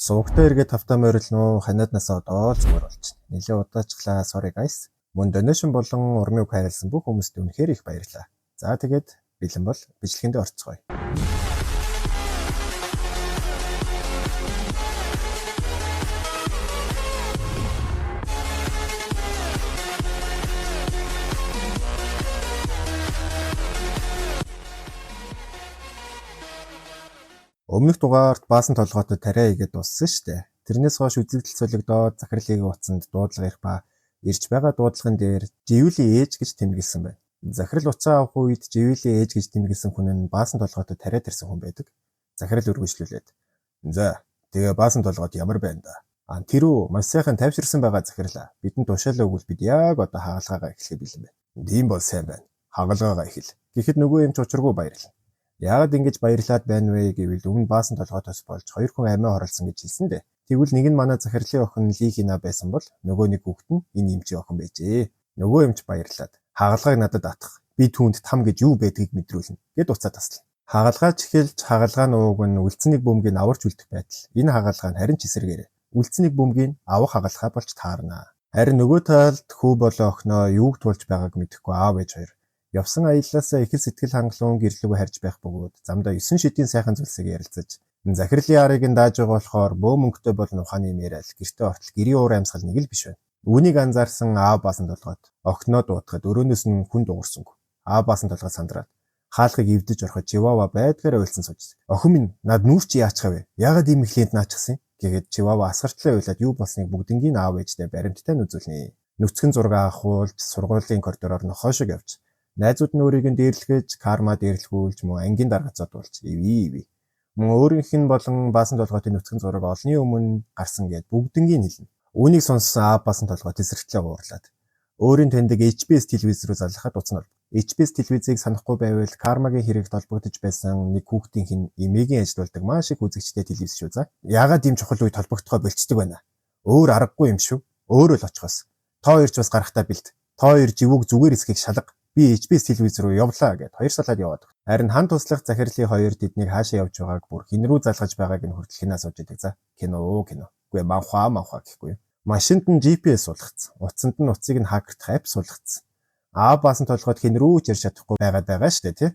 Сувагтаа эргээд тавтаа морилно уу, ханиад насаа одоо л зүгээр болчихно. Нилээн удаачлаа, sorry guys. Мөн donation болон урмын үг хайрласан бүх хүмүүст үнэхээр их баярлалаа. За тэгээд бэлэн бол бичлэгэндээ орцгоё. Өмнөх дугаарт баасан толгойтой тариа игээд дууссан шүү дээ. Тэрнээс хойш үзэгдэл солигдоод захирлын утсанд дуудлага ирэх ба ирж байгаа дуудлагын дээр Живүлийн ээж гэж тэмдэглэсэн байна. Захирал утсаа авах үед Живүлийн ээж гэж тэмдэглэсэн хүн нь баасан толгойтой тариа тарьсан хүн байдаг. Захирал үргэлжлүүлээд: "За, тэгээ баасан толгойд ямар байна да?" А тэр үү маш сайхан тайвширсан байгаа захирлаа. Бидэнд тушаалаа өгвөл бид яг одоо хагалгаагаа эхлэхэд бэлэн байна. Тийм бол сайн байна. Хагалгаагаа эхэл. Гэхэд нөгөө эмч учиргүй баярлна. Яагаад ингэж баярлаад байна вэ гэвэл өмнө баасан толгойтоос болж хоёр хүн амиа хорлосон гэж хэлсэн дээ. Тэгвэл нэг нь манай захирлын охин Ли Хина байсан бол нөгөө нэг хүүхэд нь энэ эмчийн охин байжээ. Нөгөө эмч баярлаад хагалгааг надад атгах. Би түүнд там гэж юу байдгийг мэдрүүлнэ гэд уцаа таслана. Хагалгаач эхэлж хагалгаа нь ууг нь үлдсэн нэг бөмбөгийг аварч үлдэх байтал энэ хагалгаа нь харин ч эсэргээрээ үлдсэн нэг бөмбөгийг авах хагалгаа болж таарна. Харин нөгөө талд хүү болон охиноо юуг туулж байгааг мэдэхгүй аав ээж хоёр явсан аяллаасаа их л сэтгэл хангалуун гэрлүүгээ харж байх бөгөөд замдаа 9 шидийн сайхан зүйлсийг ярилцаж захирлын арыг нь дааж байгаа болохоор бөө мөнгөтэй болон ухааны юм яриад гэртээ ортол гэрийн уур амьсгал нэг л биш байна. Үүнийг анзаарсан аав баасан толгойд охиноо дуудахад өрөөнөөс нь хүн дуугарсангүй. Аав баасан толгой сандраад хаалгыг эвдэж ороход Чивава байдгаараа уйлсан сууж. Охин минь над нүүр чи яачих вэ? Яагаад ийм их лент наачихсан юм? Гэгээд Чивава асгартлаа уйлаад юу болсныг бүгднгийн аав ээжтэй баримттай нь үзүүлнэ. Нүцгэн зураг авахуулж сургуулийн коридороор нохой шиг явж найзууд нь өөрийг нь дээрлэхэж, карма дээрлэхүүлж мөн ангийн дарга зодуулж ивэ ивэ. Мөн өөрийнх нь болон баасан толгойтын нүцгэн зураг олонний өмнө гарсан гэд бүгднгийн хэлнэ. Үүнийг сонссон аав баасан толгой тесрэлтлээ уурлаад өөрийн таньдаг HBS телевиз рүү залгахад утас нь холбогдов. HBS телевизийг санахгүй байвал кармагийн хэрэгт холбогдож байсан нэг хүүхдийн хин эмээгийн ажилуулдаг маш их үзэгчтэй телевиз шүү за. Яагаад ийм чухал үед холбогдохоо болцдог байна? Өөр аргагүй юм шүү. Өөрөө л очихоос. Та хоёр ч бас гарахтаа бэлт. Та хоёр живүүг зүгээр эсхийг шалга. Би HBS телевиз рүү явлаа гэд хоёр салаад яваад. Харин хан туслах захирлын хоёр тэднийг хаашаа явж байгааг бүр хэн рүү залгаж байгааг нь хүртэл хинаа сууж идэг за. Кино уу кино. Үгүй манхва манхва гэхгүй юу. Машинд нь GPS суулгацсан. Утсанд нь утсыг нь хакердах app суулгацсан. Аа баасан толгойд хэн рүү ч ярьж чадахгүй байгаад байгаа шүү дээ тий.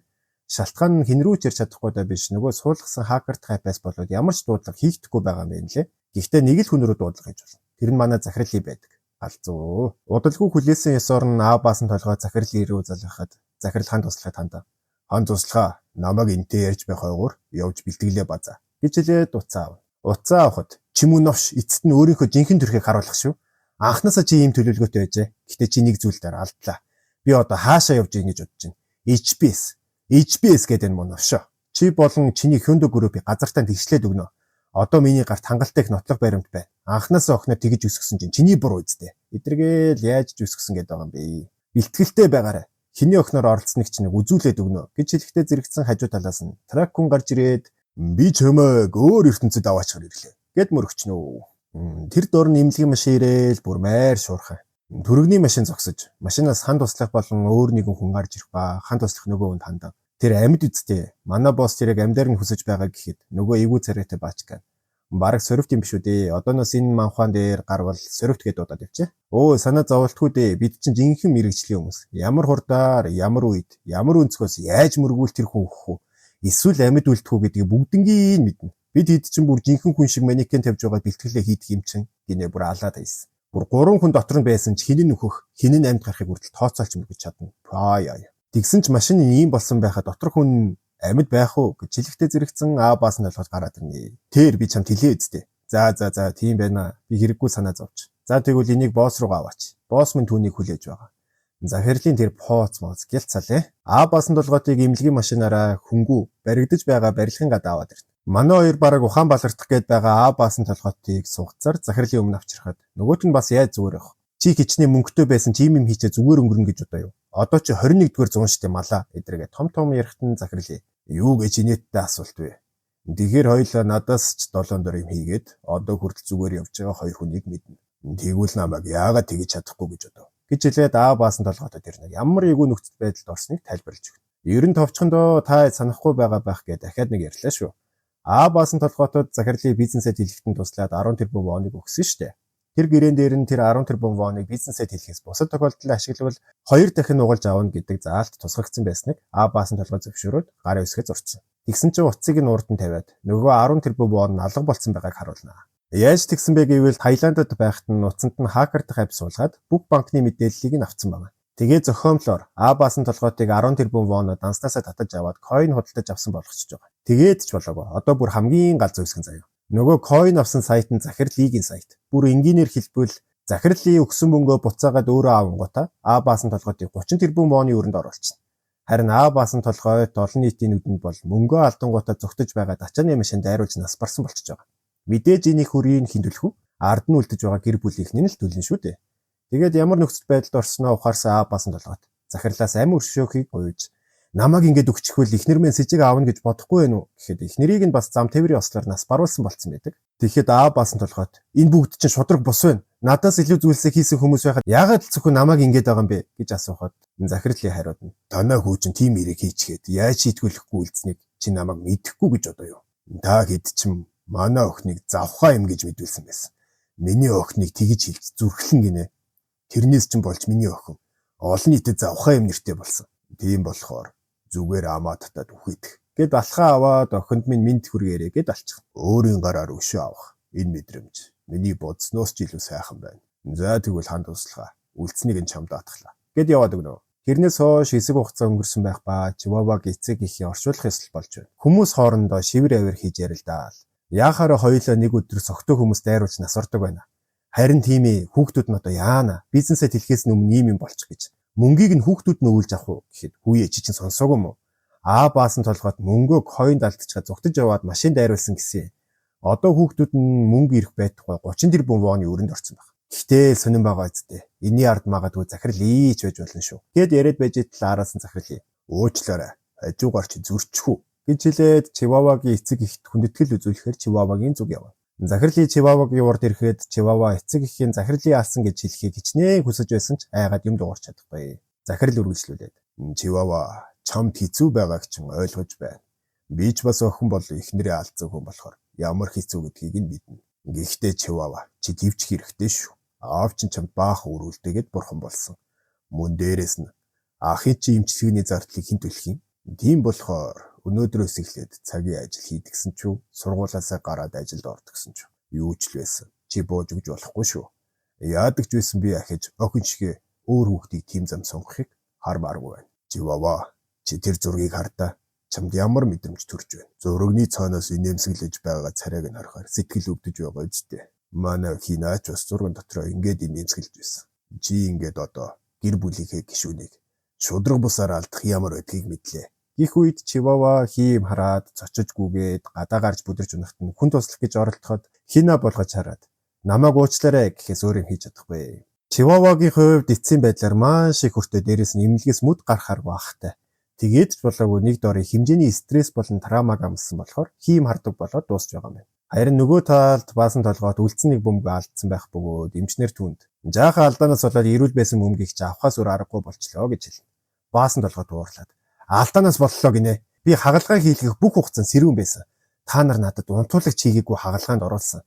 Шалтгаан нь хэн рүү ч ярьж чадахгүй даа биш. Нөгөө суулгасан хакердах app-аас болоод ямар ч дуудлага хийгдэхгүй байгаа юм байна лээ. Гэхдээ нэг л хүн рүү дуудлага хийж болно. Тэр нь манай захирлын байдаг. Галзуу. Удалгүй хүлээсэн ёсоор нь аав баасан толгой захирал рүү залгахад захирал хан туслахад хандаа. Хан туслахаа намайг энтэй ярьж байх ойгоор явж бэлтгэлээ базаа гэж хэлээд утсаа авна. Утсаа авахад чимүү новш эцэст нь өөрийнхөө жинхэнэ төрхийг харуулах шүү. Анхнаасаа чи ийм төлөвлөгөөтэй байжээ. Гэтэ чи нэг зүйл дээр алдлаа. Би одоо хаашаа явж ийн гэж бодож байна. HBS. HBS гэдэг энэ муу новшоо. Чи болон чиний Hyundai Group-ийг газартаа тэгшлээд өгнө. Одоо миний гарт хангалттай их нотлох баримт байна. Анхнаасаа охиноо тэгэж өсгсөн чинь чиний буруу үсттэй. Эдэргээл яаж ч өсгсөн гэдэг байгаа юм бэ? Бэлтгэлтэй байгаарай. Хиний охиноор оролцсныг чинь үзүүлээд өгнө гэж хэлэхдээ зэрэгцсэн хажуу талаас нь трак хүн гарч ирээд би чамайг өөр ертөнцид аваачаар ирлээ гэд мөрөгчнө. Тэр дор нь имлэгийн машин ирээл бүр майр шуурхай. Түрэгний машин зогсож машинаас хан туслах болон өөр нэгэн хүн гарч ирэх ба хан туслах нөгөө хүнд хандав. Тэр амьд үсттэй. Манай босс тэрийг амьдаар нь хүсэж байгаа гэхэд нөгөө эвгүй царайтай баачка. Бараг сорвт юм биш үү дээ. Одооноос энэ манхван дээр гарвал сорвт гэдээ дуудаад явчих. Өө санаа зовлтгүй дээ. Бид чинь жинхэнэ мэрэгжлийн хүмүүс. Ямар хурдаар, ямар үед, ямар өнцгөөс яаж мөргүүл тэр хүн өгөх үү? Эсвэл амьд үлдэх үү гэдгийг бүгднгийн мэднэ. Бид хэд чинь бүр жинхэнэ хүн шиг манекен тавьж байгаа бэлтгэлээ хийдэг юм чинь гинэ бүр алаад хайсан. Бүр гурван хүн дотор нь байсан ч хэн нь нөхөх, хэн нь амьд гарахыг хүртэл тооцоолж мөргөж чадна. Аа яа. Тэгсэн ч машин ийм болсон байхад доторх хүн амьд байх уу гэж хэлэхдээ зэрэгцэн аа баас нь ойлгож гараад ирнэ. Тэр би чамд хэлээ үсттэй. За за за тийм байна. Би хэрэггүй санаа зовч. За тэгвэл энийг босс руугаа аваач. Босс минь түүнийг хүлээж байгаа. Захирлын тэр пооц моц гялцалээ. Аа баасан толгойтыг имлэгийн машинаараа хөнгүү баригдаж байгаа барилгын гадаа аваад ирнэ. Манай хоёр бараг ухаан балардах гээд байгаа аа баасан толгойтыг сугацаар захирлын өмнө авчирхад нөгөөт нь бас яаж зүгээр явах. Чи хичнээн мөнгөтэй байсан чи ийм юм хийчээ зүгээр өнгөрнө гэж бодоо юу. Одоо чи 21-р зуун штэ малаа эдрэгээ том том ярихтан захирлээ. Юу гэж инээдтэй асуулт вэ? Тэгэхээр хоёлаа надаас ч 7 дор юм хийгээд одоо хүртэл зүгээр явж байгаа хоёр хүнийг мэднэ. Тэгвэл намайг яагаад тэгэж чадахгүй гэж бодов гэж хэлээд аа баасан толгойтой тэр нэг ямар эвгүй нөхцөл байдалд орсныг тайлбарлаж өгнө. Ер нь товчхондоо та санахгүй байгаа байх гэж дахиад нэг ярьлаа шүү. А баасан толгойтод захирлын бизнесээ тэлэхтэн туслаад 10 тэрбум воныг өгсөн шүү дээ. Тэр гэрээн дээр нь тэр 10 тэрбум воныг бизнесээ тэлэхээс бусад тохиолдолд ашиглавал 2 дахин нугалж авна гэдэг заалт тусгагдсан байсныг А баасан толгой зөвшөөрөөд гарын үсгээ зурчихсан. Тэгсэн чинь утсыг нь урд нь тавиад нөгөө 10 тэрбум вон нь алга болцсон байгааг харуулна. Яаж тэгсэн бэ гэвэл Таиландд байхад нь утсанд нь хакер дахь app суулгаад бүх банкны мэдээллийг нь авцсан байна. Тэгээ зохиомлоор А баасан толгойтыг 10 тэрбум воно данснаасаа татаж аваад coin худалдаж авсан болгочж байгаа. Тэгээд ч болоогүй. Одоо бүр хамгийн галзуу хэсэг нь заяа. Нөгөө coin авсан сайт нь Захирал Лигийн сайт. Бүр энгийнээр хэлбэл Захирал Ли өгсөн мөнгөө буцаагаад өөрөө авангуудаа А баасан толгойтыг 30 тэрбум воны өрөнд оруулчихна. Харин А баасан толгойт олон нийтийн нүдэнд бол мөнгөө алдангуудаа зүгтэж байгаа дачааны машин дайруулж нас барсан болчихж байгаа. Мэдээж энэ хүрийг хэн төлөх вэ? Ард нь үлдэж байгаа гэр бүлийнхний нь л төлнө шүү дээ. Тэгээд ямар нөхцөл байдалд орсноо ухаарсан А баасан толгойт захирлаас амь өршөөхийг гуйж, намайг ингээд өгчихвөл эхнэр минь сэжиг аавна гэж бодохгүй байх уу гэхэд эхнэрийг нь бас зам тээврийн ослоор нас баруулсан болцсон байдаг. Тэгэхэд А баасан толгойт энэ бүгд чинь шударга бус байна. Надаас илүү зүйлсээ хийсэн хүмүүс байхад яагаад л зөвхөн намайг ингэж байгаа юм бэ гэж асуухад захирлын хариуд нь танаа хүү чинь тийм эрэг хийчихэд яаж шийтгүүлэхгүй үлдсэнийг чи намайг мэдэхгүй гэж одоо юу. Та хэд чинь манай охиныг завхаа юм гэж мэдүүлсэн байсан. Миний охиныг тэгж хэлж зүрхлэн гинэ. Тэрнээс чинь болж миний охин олон нийтэд завхаа юм нэртэй болсон. Тийм болохоор зүгээр амаа татаад үхийдэх. Гэд алхаа аваад охинд минь мэнд хүргээрэй гэд алчих. Өөрийн гараар өшөө авах. Энэ мэдрэмж миний бодсноос ч илүү сайхан байна. За тэгвэл ханд туслахаа. Үлдсэнийг нь чамд даатглаа. Гэд яваад өгнө. Тэрнээс хойш хэсэг хугацаа өнгөрсөн байх ба Чиваваг эцэг эхийн орчуулах ёслол болж байна. Хүмүүс хоорондоо шивэр авир хийж ярилдаал. Яахаараа хоёулаа нэг өдөр согтуу хүмүүс дайруулж нас ордог байна. Харин тийм ээ, хүүхдүүд нь одоо яана? Бизнесээ тэлэхээс өмнө ийм юм болчих гэж. Мөнгийг нь хүүхдүүд нь өвлж авах уу гэхэд хүүе чи чинь сонсоогүй юм уу? Аа баасан толгойд мөнгөө coin алдчихаад зүгтэж яваад машин дайруулсан гэсэн. Одоо хүүхдүүд нь мөнгө ирэх байтугай 30 тэрбум воны өрөнд орсон баг. Гэхдээ сонин байгаа үсттэй. Энийн ард магадгүй захирал ийч байж болно шүү. Гэд яриад байж итл араас нь захирал. Уучлаарай. Хажуугаар чи зөрчих үү гэж хэлээд Чивавагийн эцэг эхэд хүндэтгэл үзүүлэхээр Чивавагийн зүг явна. Захирлын Чивавагийн урд ирэхэд Чивава эцэг эхийн захирлын алсан гэж хэлхийг хичнээн хүсэж байсан ч айгаад юм дуурч чадахгүй. Захирал үргэлжлүүлээд Чивава чамд хэцүү байгааг чинь ойлгож байна. Би ч бас охин бол эхнэрээ алдсан хүн болохоор ямар хэцүү гэдгийг нь мэднэ. Гэхдээ Чивава чи твчих хэрэгтэй шүү. Аав чинь чамд баахан өрүүлдээгээд бурхан болсон. Мөн дээрээс нь ахын чи эмчилгээний зардлыг хэн төлөх юм? Тийм болохоор өнөөдрөөс эхлээд цагийн ажил хийдгсэн ч үү, сургуулиасаа гараад ажилд ордогсон ч юу ч л байсан. Чи бууж өгч болохгүй шүү. Яадаг ч байсан би ахиж охин шигээ өөр хүүхдийг тийм зам сонгохыг хармааргүй байна. Чивава чи тэр зургийг хардаа чамд ямар мэдрэмж төрж байна? Зурагны цооноос инээмсэглэж байгаа царайг нь харахаар сэтгэл өвдөж байгаа үсттэй. Манай хинаач бас зурган дотроо ингээд инээмсэглэж байсан. Чи ингээд одоо гэр бүлийнхээ гишүүнийг шудраг бусаар алдах ямар байдгийг мэдлээ. Гэх үед Чивава хийм хараад цочиж гүгээд гадаа гарч бүдэрч унахт нь хүн туслах гэж оролдоход хина болгож хараад намайг уучлаарай гэхээс өөр юм хийж чадахгүй. Чивавагийн хувьд эцсийн байдлаар маш их өртөө дээрээс нь эмнэлгээс мүд гарахааргүй ахтай. Тэгээд ч болоогүй нэг дорын хэмжээний стресс болон травмаг амссан болохоор хийм хардаг болоод дуусч байгаа юм байна. Харин нөгөө талд баасан толгойд үлдсэн нэг бөмбөг алдсан байх бөгөөд эмчнэр түүнд жаахан алдаанаас болоод эрүүл байсан бөмбөгийг ч авахаас өөр аргагүй болчлоо гэж хэлнэ. Баасан толгойд уурлаад алдаанаас боллоо гинэ. Би хагалгаа хийлгэх бүх хугацаанд сэрүүн байсан. Та нар надад унтуулагч хийгээгүй хагалгаанд оруулсан.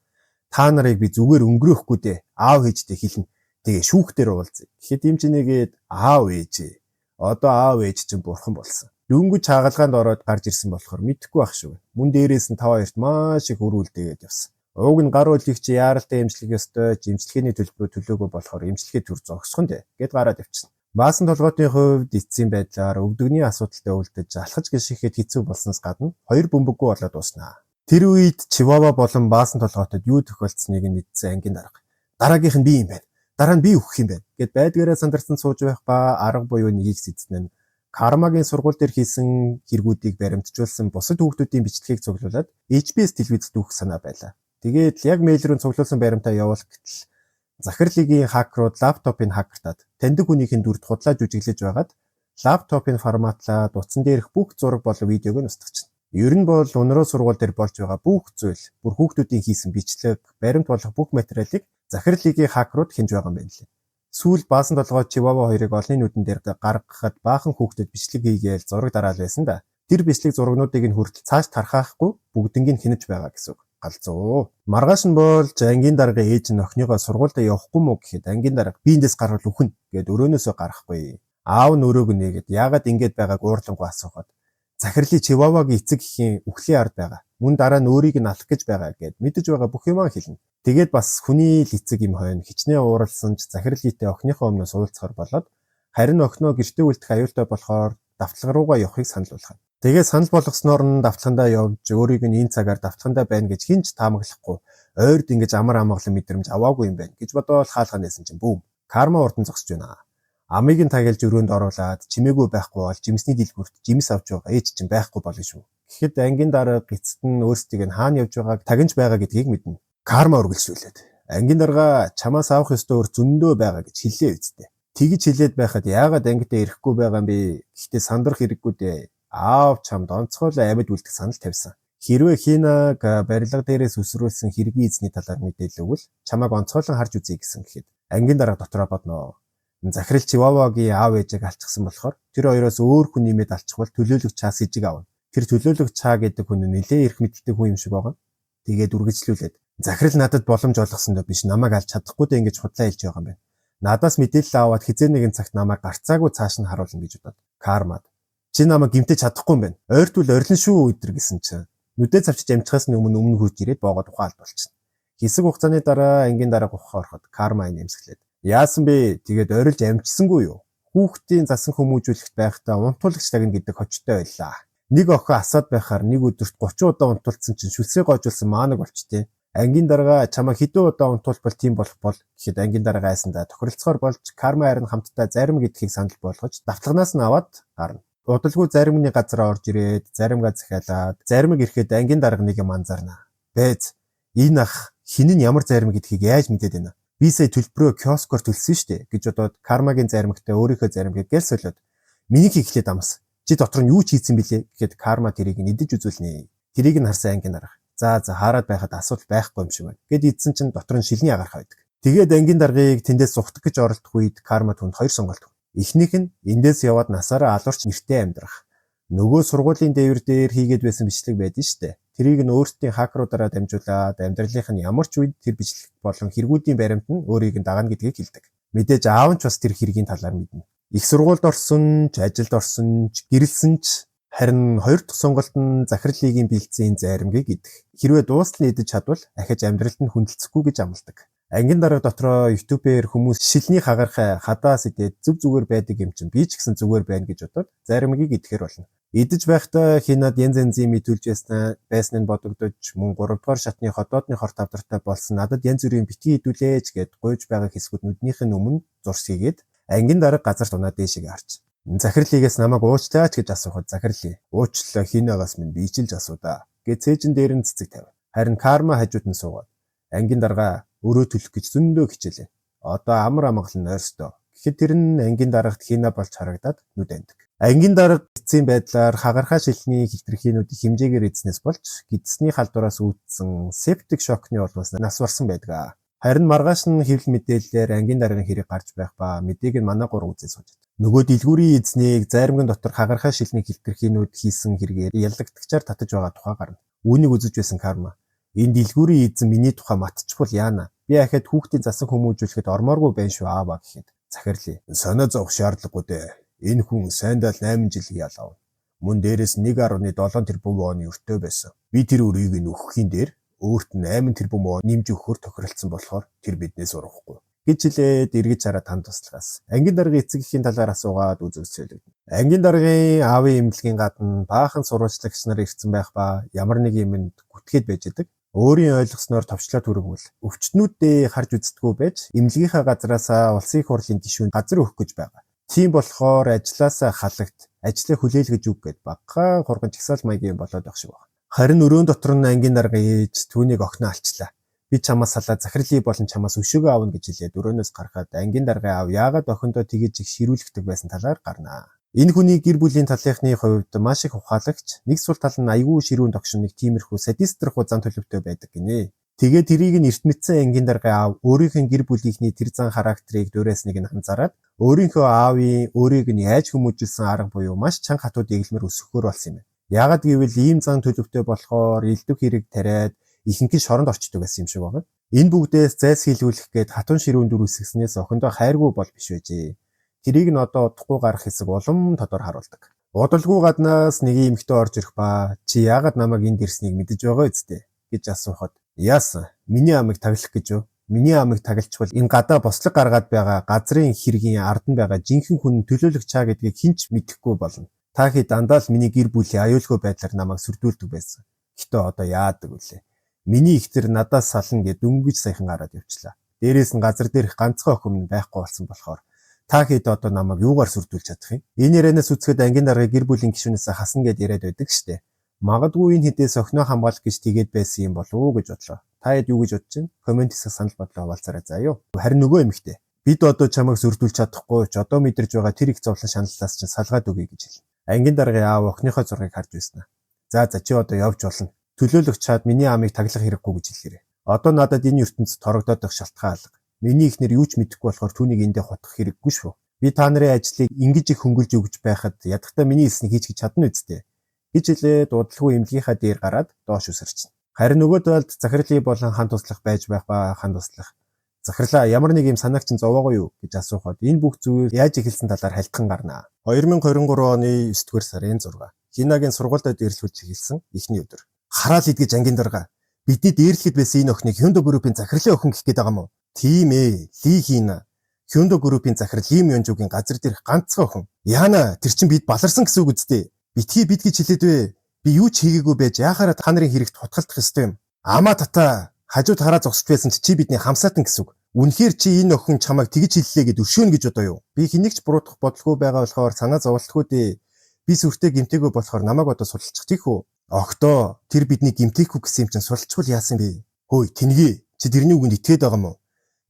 Та нарыг би зүгээр өнгөрөөхгүй дээ. Аав ээжтэй хэлнэ. Тэгээ шүүхтэр уулзъя. Гэхэд эмчнээгээд аав ээжээ. Одоо аав ээж чинь бурхан болсон. Дөнгөж хагалгаанд ороод гарч ирсэн болохоор мэдэхгүй байх шүү. Мөн дээрээс нь та хоёрт маш их өр үлдээгээд явсан. Уг нь гар үлийг чи яаралтай эмчлэх ёстой, эмчилгээний төлбөрөө төлөөгүй болохоор эмчилгээ төр зогсох нь дээ гэд гараад явчихна. Баасан толгойтын хувьд эцсийн байдлаар өвдөгний асуудалтай үлдэж алхаж гишгэхэд хэцүү болсноос гадна хоёр бөмбөггүй болоод дууснаа. Тэр үед Чивава болон Баасан толгойтод юу тохиолдсныг нь мэдсэн ангийн дарга. Дараагийнх нь би юм байна. Дараа нь би өгөх юм байна гэд байдгаараа сандарсан сууж байх ба арга буюу нэгийг сэдсэн нь Кармагийн сургууль дээр хийсэн хэрэгүүдийг баримтжуулсан бусад хүүхдүүдийн бичлэгийг цуглуулад HBS телевизэд өгөх санаа байлаа. Тэгээд яг мэйл рүү цуглуулсан баримтаа явуулах гэтэл Захирлын хакерууд лаптопыг хакертаад таньдаг хүнийх нь дүрд худлаа жүжиглэж байгаад лаптопыг форматлаад утсан дээрх бүх зураг болон видеог нь устгачихна. Ер нь бол Унруу сургууль дээр болж байгаа бүх зүйл, бүр хүүхдүүдийн хийсэн бичлэг, баримт болох бүх материалыг Захирлын хакерууд хянаж байгаа юм байна лээ. Сүүлд баасан толгой Чивава хоёрыг олонний нүдэн дээр гаргахад баахан хүүхдүүд бичлэг хийгээл зураг дараал байсан да. Тэр бичлэг зурагнуудыг нь хүртэл цааш тархаахгүй бүгднийг нь хянаж байгаа гэсэн үг. Галзуу. Маргааш нь болж ангийн даргын ээж нь охиныгоо сургуультай явахгүй мүү гэхэд ангийн дарга би эндээс гарвал үхнэ гэд өрөөнөөсөө гарахгүй. Аав нь өрөөг нээгээд яагаад ингэж байгааг уурлангуй асуухад захирлын Чивавагийн эцэг эхийн үхлийн ард байгаа. Мөн дараа нь өөрийг нь алах гэж байгаа гэд мэдэж байгаа бүх юмаа хэлнэ. Тэгээд бас хүний л эцэг юм хойно хичнээн ууралсан ч захирал ийтэй охиныхоо өмнөөс уулзахар болоод харин охиноо гэртээ үлдэх аюултай болохоор давтлага руугаа явахыг санал болгоно. Тэгээд санал болгосноор нь давталгандаа явж өөрийг нь энэ цагаар давталгандаа байна гэж хэн ч таамаглахгүй ойрд ингэж амар амгалан мэдрэмж аваагүй юм байна гэж бодоол хаалгаа нээсэн чинь бүүм. Карма урдан зогсож байна. Амыг нь тагалж өрөөнд оруулаад чимээгүй байхгүй бол жимсний дэлгүүрт жимс авч байгаа ээж чинь байхгүй болно шүү. Гэхэд ангийн дарга эцэст нь өөрсдийг нь хаана явж байгааг тагнаж байгаа гэдгийг мэднэ. Карма үргэлжлүүлээд ангийн дарга чамаас авах ёстой өр зөндөө байгаа гэж хэллээ үсттэй. Тэгж хэлээд байхад яагаад ангидаа ирэхгүй байгаа юм бэ? Гэхдээ сандрах хэрэггүй дээ. Аав чамд онцгойлон амьд үлдэх санал тавьсан. Хэрвээ Хинаг барилга дээрээс өсрүүлсэн хэргийн эзний талаар мэдээлэл өгвөл чамайг онцгойлон харж үзье гэсэн гэхэд ангийн дарга дотроо бодноо. Захирал Чивавагийн аав ээжийг алчихсан болохоор тэр хоёроос өөр хүн нэмээд алчихвал төлөөлөгч чаас ижиг авна. Тэр төлөөлөгч чаа гэдэг хүн нь нэлээд эрх мэдэлтэй хүн юм шиг байгаа. Тэгээд үргэлжлүүлээд захирал надад боломж олгосондоо биш намайг алж чадахгүй дээ ингэж худлаа хэлж байгаа юм байна. Надаас мэдээлэл аваад хизээ нэгэн цагт намайг гарцаагүй цааш нь харуулна гэж бодоод кармад чи намайг гимтэж чадахгүй юм байна. Ойртвол орилно шүү өдр гэсэн чинь нүдээ цавчиж амжихаас нь өмнө өмнө хурж ирээд боогод ухаалт болчихно. Хэсэг хугацааны дараа ангийн дарга ухаа ороход карма нэмсгэлээд яасан бэ? Тэгээд орилж амжсангүй юу? Хүүхдийн засан хүмүүжүүлэхт байхдаа унтуулагч тагна гэдэг хочтой байлаа. Нэг охин асаад байхаар нэг өдөрт 30 удаа унтуулсан чинь шүлсээ гоожулсан маанаг болчтیں۔ Ангийн дарга чамайг хэдэн удаа унтуулбал тийм болох бол гэхэд ангийн дарга айсандаа тохиролцохоор болж карма харин хамтдаа зарим гэдгийг санал болгож давталганаас нь аваад гарна. Удалгүй заримны газар орж ирээд заримгаа захиалаад заримг ирэхэд ангийн дарга нэг юм анзаарна. Бэз энэ ах хэн нь ямар зарим гэдгийг яаж мэдээд байна? Би сая төлбөрөө киоскоор төлсөн шүү дээ гэж бодоод кармагийн заримгтай өөрийнхөө заримгийг гэл солиод миний хийхлээ дамс. Чи дотор нь юу ч хийсэн бilé гэхэд карма тэрийг нь идэж үзүүлнэ. Тэрийг нь харсан ангийн дарга. За за хараад байхад асуудал байхгүй юм шиг байна. Гэт идсэн чинь дотор нь шилний агархаа байдаг. Тэгээд ангийн даргаыг тэндээс зугтах гэж оролдох үед карма түнд хоёр сонголт. Эхнийх нь эндээс яваад насаараа алуурч нэртэй амьдрах. Нөгөө сургуулийн дээвэр дээр хийгээд байсан бичлэг байдэн штэ. Тэрийг нь өөрсдийн хакеруудаараа дамжуулаад амьдралынх нь ямар ч үед тэр бичлэг болон хэрэгүүдийн баримт нь өөрийг нь дагана гэдгийг хэлдэг. Мэдээж аав нь ч бас тэр хэргийн талаар мэднэ. Их сургуульд орсон ч, ажилд орсон ч, гэрэлсэн ч харин хоёр дахь сонголт нь захирал лигийн бэлдсэн энэ заримгийг идэх. Хэрвээ дуустал нь идэж чадвал ахиж амьдралд нь хүндэлцэхгүй гэж амладаг. Ангийн дарга дотроо YouTube-ээр хүмүүс шилний хагархай хадаас идээд зүг зүгээр байдаг юм чинь би ч гэсэн зүгээр байна гэж бодоод заримгийг идэхээр болно. Идэж байхдаа хинад янз янзын мэдүүлж байсан нь бодогдож мөн 3 дугаар шатны ходоодны хорт хавдартай болсон надад янз бүрийн битгий идүүлээч гэд гуйж байгаа хэсгүүд нүднийх нь өмнө зурс хийгээд ангийн дарга газар тунаа дээшээ харж. Захирлигээс намайг уучлаач гэж асуухад захирлыг уучлалаа хинагаас минь бичилж асуудаа гэж цээжин дээр нь цэцэг тавь. Харин карма хажууд нь суугаад ангийн дарга өрөө төлөх гэж зөндөө хичээлээ. Одоо амар амгалан нойрсдоо. Гэхэд тэр нь ангийн даргад хина болж харагдаад нүд андаг. Ангийн дарга эцсийн байдлаар хагархаа шилний хилтерхийнүүдийг хэмжээгээр эзнээс болж гидсний халдвараас үүдсэн септик шокны улмаас нас барсан байдаг. Харин маргааш нь хэвлэл мэдээллээр ангийн даргын хэрэг гарч байх ба мэдээг нь манай гурав үзээ сууж. Нөгөө дэлгүүрийн эзнийг заримган дотор хагархаа шилний хилтерхийнүүд хийсэн хэрэгээр яллагдагчаар татаж байгаа тухай гарна. Үүнийг үзэж байсан карма. Энэ дэлгүүрийн эзэн миний тухай матчихвал яана. Би ахад хүүхдийн засан хүмүүжүүлэхэд ормооргүй байна шүү ааваа гэхэд захирлаа. Санаа зовох шаардлагагүй дээ. Энэ хүн сайндаа л 8 жилийн ял авна. Мөн дээрээс 1.7 тэрбум оны өртөө байсан. Би тэр өрийг нь өгөхийн дээр өөрт нь 8 тэрбум он нэмж өгөхөөр тохиролцсон болохоор тэр биднээс урахгүй гэж хэлээд эргэж хараад танд туслахаас. Ангийн даргын эцэг эхийн талаар асуугаад үзэгсэлэгдэнэ. Ангийн даргын аавын эмнэлгийн гадна баахан сурвалжлагч нар ирсэн байх ба ямар нэг юмд гүтгээд байж идэг. Өөрийн ойлгосноор товчлоо түргвэл өвчтнүүдээ харж үздэггүй байж эмнэлгийнхаа газраасаа улсын их хурлын гишүүн газар өгөх гэж байгаа. Тийм болохоор ажлаасаа халагт ажлаа хүлээлгэж үг гэд багахан хурган жагсаал маягийн болоод байх шиг байна. Харин өрөөн дотор нь ангийн дарга ээж түүнийг охиноо алчлаа. Би чамаас салаад захирлыг болон чамаас өшөөгөө авна гэж хэлээд өрөөнөөс гарахад ангийн даргын аав яагаад охиндоо тэгэж их ширүүлэгдэг байсан талаар гарна. Энэ хүний гэр бүлийн талынхны хувьд маш их ухаалагч, нэг сул тал нь айгүй ширүүн догшин нэг тиймэрхүү садистрхүү зан төлөвтэй байдаг гинэ. Тэгээд тэрийг нь эрт мэдсэн ангийн даргын аав өөрийнх нь гэр бүлийнхний тэр зан характерыг дуурайсныг нь анзаараад өөрийнхөө аавын өөрийг нь яаж хүмүүжүүлсэн арга буюу маш чанга хатуу дэглэмэр өсгөхөөр болсон юм байна. Яагаад гэвэл ийм зан төлөвтэй болохоор элдэв хэрэг тариад ихэнх нь шоронд орчдөг байсан юм шиг байна. Энэ бүгдээс зайлсхийлүүлэх гээд хатун ширүүн дүр үсгэснээс охиндоо хайргүй бол биш байжээ. Тэрийг нь одоо удахгүй гарах хэсэг улам тодор харуулдаг. Удалгүй гаднаас нэг эмэгтэй орж ирэх ба чи яагаад намайг энд ирснийг мэдэж байгаа үсттэй гэж асуухад яасан миний амыг таглах гэж юу? Миний амыг таглачвал энэ гадаа бослог гаргаад байгаа газрын хэргийн ард нь байгаа жинхэнэ хүн төлөөлөгч чаа гэдгийг хэн ч мэдэхгүй болно. Та хэд дандаа л миний гэр бүлийн аюулгүй байдлаар намайг сүрдүүлдэг байсан. Гэтэ одоо яадаг вүлээ? Миний ихтер надаас сална гэд дөнгөж саяхан гараад явчлаа. Дээрээс нь газар дээрх ганцхан охин минь байхгүй болсон болохоор та хэд одоо намайг юугаар сүрдүүлж чадах юм? Энэ ярианаас үзэхэд ангийн даргыг гэр бүлийн гишүүнээс хасна гэд яриад байдаг штэ. Магадгүй энэ хэдээс охиноо хамгаалах гэж тэгээд байсан юм болов уу гэж бодлоо. Та хэд юу гэж бодож байна? Коммент хэсэг санал бодлоо хуваалцаарай заа юу. Харин нөгөө эмэгтэй бид одоо чамайг сүрдүүлж чадахгүй ч одоо мэдэрч байгаа тэр их зовлон шаналлаас чинь салгаад өгье гэж хэлнэ. Ангийн даргын аав охиныхоо зургийг харж байсан. За за чи одоо явж болно. Төлөөлөгч чад миний амыг таглах хэрэггүй гэж хэлээрэй. Одоо надад энэ ертөнцид торогдоод байх шалтгаан алга. Миний эхнэр юу ч мэдэхгүй болохоор түүнийг эндээ хутгах хэрэггүй шүү. Би та нарын ажлыг ингэж их хөнгөлж өгч байхад ядахтаа миний хэлснийг хийж чадна үсттэй гэж хэлээд удалгүй эмнэлгийнхаа дээр гараад доош үсэрчнэ. Харин нөгөө талд захирлын болон хан туслах байж байх ба хан туслах. Захирлаа ямар нэг юм санааг чинь зовоогоо юу гэж асуухад энэ бүх зүйл яаж эхэлсэн талаар хальтхан гарна. 2023 оны 9-р сарын 6. Хинагийн сургуультай дээрлэхүүлж эхэлсэн эхний өдөр. Хараал идгэж ангийн дарга. Бидний дээрлэхэд байсан энэ охиныг Hyundai Group-ийн захирлын охин гэх гээд байгаа юм уу? Тийм ээ. Ли Хина. Hyundai Group-ийн захирал Лим Ёнжугийн газар дээрх ганцхан охин. Яна, тэр чин бид баларсан гэсэн үг үсттэй. Битгий бид гэж хэлээд вэ. Би юу ч хийгээгүй байж яхаараа та нарын хэрэгт хутгалтах ёстой юм. Амаа тата хажууд хараа зогсож байсан чи чи бидний хамсаатан гэсэн үг. Үнэхээр чи энэ охин чамайг тэгж хэллээ гэд өршөөнө гэж одоо юу? Би хэнийг ч буруутгах бодлогүй байгаа болохоор санаа зовлтгүй дээ. Би сүртэй гимтээгүй болохоор намайг одоо судалчих тийх үү? Огтоо тэр бидний гимтээхгүй гэсэн юм чинь судалчвал яасан бэ? Хөөе тэнхий чи тэрний үгэнд итгээд байгаа юм уу?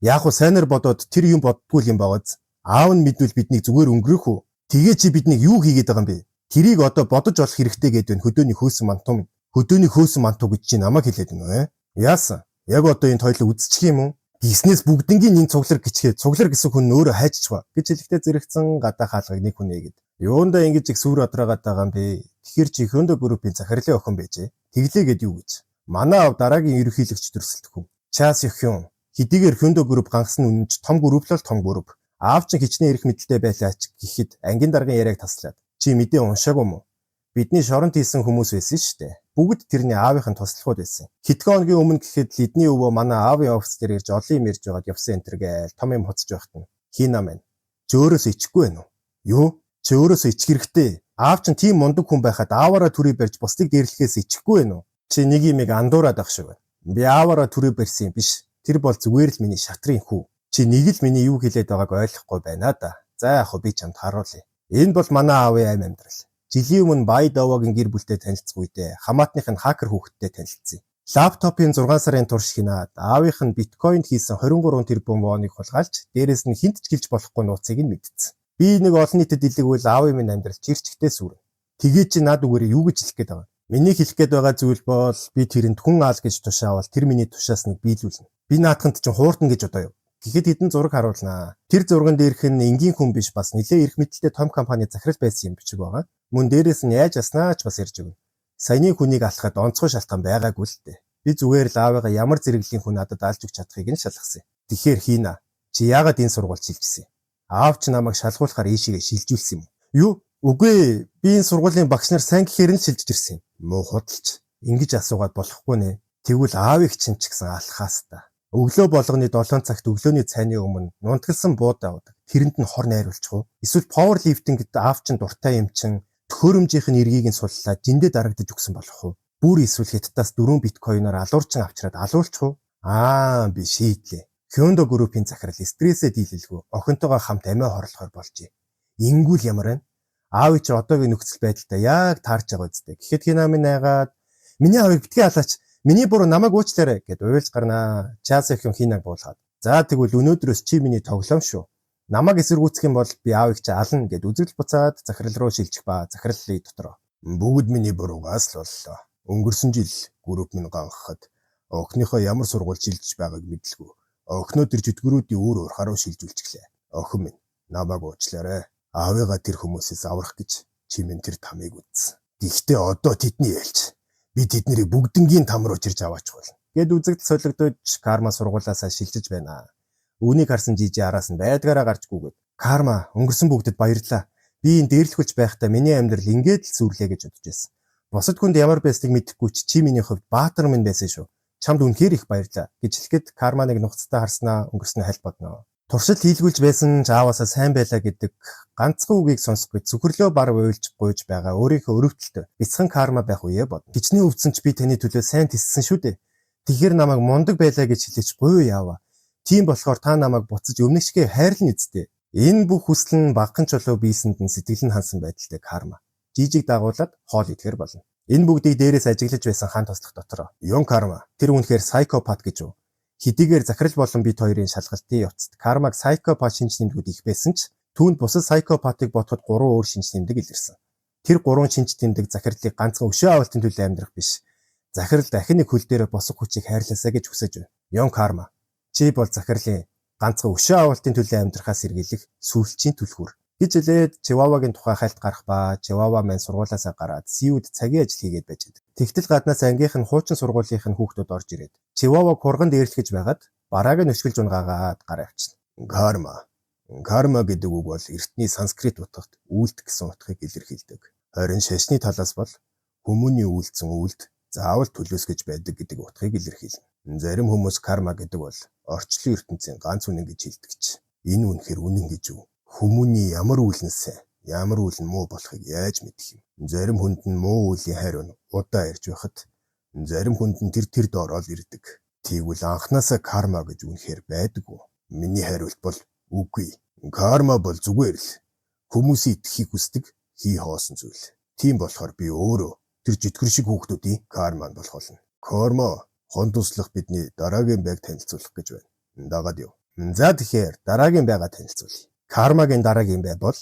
Яг уу сайнаар бодоод тэр юм боддгүй юм байгааз. Аав нь мэдвэл биднийг зүгээр өнгөрөх үү? Тэгээ чи биднийг юу хийгээд байгаа юм бэ? Тэрийг одоо бодож олох хэрэгтэй гээд байна хөдөөний хөөсөн мантуу минь. Хөдөөний хөөсөн мантуу гэж чи намайг хэлээд байна уу? Яасан? Яг одоо энэ тойлоо үзчих юм уу? Гиснээс бүгднгийн энэ цуглар гिचгээ цуглар гэсэн хүн нь өөрөө хайччихва гэж хэлэхдээ зэрэгцэн гадаа хаалгыг нэг хүн нээгээд. Юундаа ингэж их сүр одроогаад байгаа юм бэ? Тэгэхээр чи Hyundai Group-ийн захирлын охин байжээ. Тэглээгээд юу гэж? Манай аав дараагийн ерөнхийлөгч төрсөлдөх хүн. Час их юм. Хэдийгээр Hyundai Group гангасан үнэнч том групп л том групп. Аав чинь хичнээн эрх мэдэлтэй байлаа ч гэхэд ангийн даргын яриаг таслаад. Чи мэдээ уншаагүй юм уу? Бидний шоронд хийсэн хүмүүс байсан шүү дээ. Бүгд тэрний аавынхын туслахуд байсан. Хэдхэн хоногийн өмнө гэхэд лидний өвөө манай аавын офис дээр ирж олон юм ярьж байгаад явсан энэ төр гээл том юм хуцаж байхад нь Хина маань чи өөрөөсөө ичихгүй байх уу? Юу? Чи өөрөөсөө ичих хэрэгтэй. Аав чинь тийм мундаг хүн байхад ааваараа түрий барьж бусдыг дээрлэхээс ичихгүй байх уу? Чи нэг юмыг андуураад ах шиг байна. Би ааваараа түрий барьсан юм биш. Тэр бол зүгээр л миний шатрын хүү. Чи нэг л миний юу хэлээд байгааг ойлгохгүй байна да. За яг хөө би чамд харуулъя. Энэ бол манай аавын амь амьдрал. Жилийн өмнө Бай Давагийн гэр бүлтэй танилцах үедээ хамаатных нь хакер хүүхэдтэй танилцсан. Лаптопын 6 сарын турш хянаад аавынх нь биткойнд хийсэн 23 тэрбум воныг хулгайлж дээрээс нь хинт ч гэлж болохгүй нууцыг нь мэдсэн. Би нэг олон нийтэд дэлгэгвэл аавын минь амьдрал чирчгтэй сүрнэ. Тэгээ чи над үгээрээ юу гэж хэлэх гээд байгаа юм? Миний хэлэх гээд байгаа зүйл бол би тэрэнд хүн аал гэж тушаавал тэр миний тушаасныг биелүүлнэ. Би наадханд чинь хууртна гэж одоо юу? Гэхэд хэдэн зураг харуулнаа. Тэр зурган дээрх нь энгийн хүн биш бас нэлээ эрх мэдэлтэй том компани захирал байсан юм бичиг байгаа. Мөн дээрээс нь яаж яснаа ч бас ярьж өгнө. Саяны хүнийг алхахад онцгой шалтгаан байгаагүй л дээ. Би зүгээр л аавыгаа ямар зэрэглэлийн хүн надад алж өгч чадахыг нь шалгасан юм. Тэгэхээр Хина чи яагаад энэ сургуульд шилжсэн юм? Аав чи намайг шалгуулахаар ийшээгээ шилжүүлсэн юм уу? Юу? Үгүй ээ. Би энэ сургуулийн багш нар сайн гэхээр нь шилжиж ирсэн юм. Муу худалч. Ингэж асуугаад болохгүй нэ. Тэгвэл аавыг чинь ч гэсэн алхаас та. Өглөө болгоны 7 цагт өглөөний цайны өмнө нунтгалсан бууд авдаг. Тэрэнд нь хор найруулчих уу? Эсвэл power lifting гэдэг аав чинь дуртай юм чин төхөөрөмжийнх нь эргийг нь суллаад жиндээ дарагдаж өгсөн болох уу? Бүр эсвэл хятадаас 4 биткойноор алуурчин авчираад алуулчих уу? Аа би шийдлээ. Hyundai Group-ийн захирал стрессээ дийлэлгүй охинтойгоо хамт амиа хорлохоор болжээ. Ингүүл ямар байна? Аавыг чи одоогийн нөхцөл байдалтай яг таарч байгаа үстэй. Гэхэд Хина минь айгаад миний аавыг битгий алаач. Миний буруу намайг уучлаарай гэд уйлж гарнаа. Час их юм Хинаг буулгаад. За тэгвэл өнөөдрөөс чи миний тоглоом шүү. Намайг эсэргүүцэх юм бол би аавыг чи ална гэд үзэгдэл буцаад захирал руу шилжих ба захирлын дотроо. Бүгд миний буруугаас л боллоо. Өнгөрсөн жил групп минь ганхахад охиныхоо ямар сургууль шилжиж байгааг мэдлгүй. Охиноо тэр чөтгөрүүдийн үр урхаа руу шилжүүлчихлээ. Охин минь намайг уучлаарай. Аавыгаа тэр хүмүүсээс аврах гэж чи минь тэр тамыг үзсэн. Гэхдээ одоо тэдний ээлж. Би тэднийг бүгднгийн там руу чирж аваачих болно. Гэд үзэгдэл солигдож Карма сургуулаасаа шилжиж байна. Үүнийг харсан Жижи араас нь байдгаараа гарч гүгээд "Карма, өнгөрсөн бүгдэд баярлалаа. Би энэ дээрлэхүүлж байхдаа миний амьдрал ингээд л сүрлээ гэж бодож байсан. Бусад хүнд ямар байсныг мэдэхгүй ч чи миний хувьд баатар минь байсан шүү. Чамд үнэхээр их баярлалаа" гэж хэлэхэд Карма нэг нухацтай харснаа өнгөрснөө хальт бодно. Туршилт хийлгүүлж байсан ч ааваасаа сайн байлаа гэдэг ганцхан үгийг сонсох гэж цөхрлөө бар уйлж гуйж байгаа өөрийнхөө өрөвдөлтөй бяцхан Карма байх үеэ бодно. "Хичнээн өвдсөн ч би таны төлөө сайн тэссэн шүү дээ. Тэгэхээр намайг мундаг байлаа гэж хэлээч, буюу яава. Тийм болохоор та намайг буцаж өмнөх шигээ хайрлана биз дээ?" Энэ бүх хүсэл нь багахан чулуу биесэнд нь сэтгэл нь хансан байдалтай Карма Жижиг дагуулад хоол идэхээр болно. Энэ бүгдийг дээрээс ажиглаж байсан хан туслах дотороо "Юн Карма, тэр үнэхээр psychopath гэж үү? Хэдийгээр захирал болон бид хоёрын шалгалтын явцад Кармаг psychopath шинж тэмдгүүд их байсан ч түүнд бусад psychopath ыг бодоход гурван өөр шинж тэмдэг илэрсэн. Тэр гурван шинж тэмдэг захирлыг ганцхан өшөө авалтын төлөө амьдрах биш. Захирал дахин нэг хөл дээрээ босох хүчийг хайрлаасай гэж хүсэж байна. Юн Карма, чи бол захирлын ганцхан өшөө авалтын төлөө амьдрахаас сэргийлэх сүүлчийн түлхүүр" гэж хэлээд Чивавагийн тухай хальт гарах ба Чивава маань сургуулиасаа гараад СИУ-д цагийн ажил хийгээд байж байдаг. Тэгтэл гаднаас ангийнх нь хуучин сургуулийнх нь хүүхдүүд орж ирээд Чиваваг хурган дээрлэх гэж байгаад барааг нь өшгөлж унгаагаад гараа явчихна. Карма. Карма гэдэг үг бол эртний санскрит утгад үйлдэх гэсэн утгыг илэрхийлдэг. Харин шашны талаас бол хүмүүний үйлдсэн үйлд заавал төлөөсгөж байдаг гэдэг утгыг илэрхийлнэ. Зарим хүмүүс карма гэдэг бол орчлон ертөнцийн ганц үнэн гэж хэлдэг ч энэ үнэхээр үнэн гэж үү? Хүмүүний ямар үйл нь сайн, ямар үйл нь муу болохыг яаж мэдэх юм? Зарим хүнд нь муу үеийн хариу нь удаа ирж байхад зарим хүнд нь тэр тэр доороо л ирдэг. Тэгвэл анхнаасаа карма гэж үнэхээр байдаг уу? Миний хариулт бол үгүй. Карма бол зүгээр л хүмүүсийн итгэхийг хүсдэг хий хоосон зүйл. Тийм болохоор би өөрөө тэр житгэр шиг хүүхдүүдийн карма нь болох болно. Карма хон туслах бидний дараагийн байг танилцуулах гэж байна. Дагаад яв. За, тэгэхээр дараагийн байгаа танилцуулъя. Кармагийн дараагийн бай бол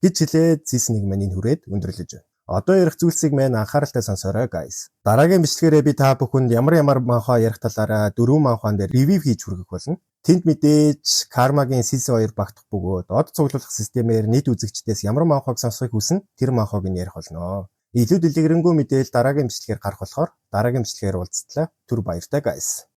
гэж хэлээд season 1 маань энэ хүрээд өндөрлөж байна. Одоо ярих зүйлсийг маань анхааралтай сонсоорой, guys. Дараагийн бичлэгээрээ би та бүхэнд ямар ямар манхва ярих талаараа дөрвөн манхван дээр review хийж хүргэх болно. Тэнд мэдээж Кармагийн season 2 багтах бөгөөд од цуглуулах системээр нийт үзэгчдээс ямар манхваг сонсохыг хүснэ, тэр манхваг нь ярих болно. Илүү дэлгэрэнгүй мэдээлэл дараагийн бичлэгээр гарах болохоор дараагийн бичлэгээр уулзтлаа. Түр баяртай, guys.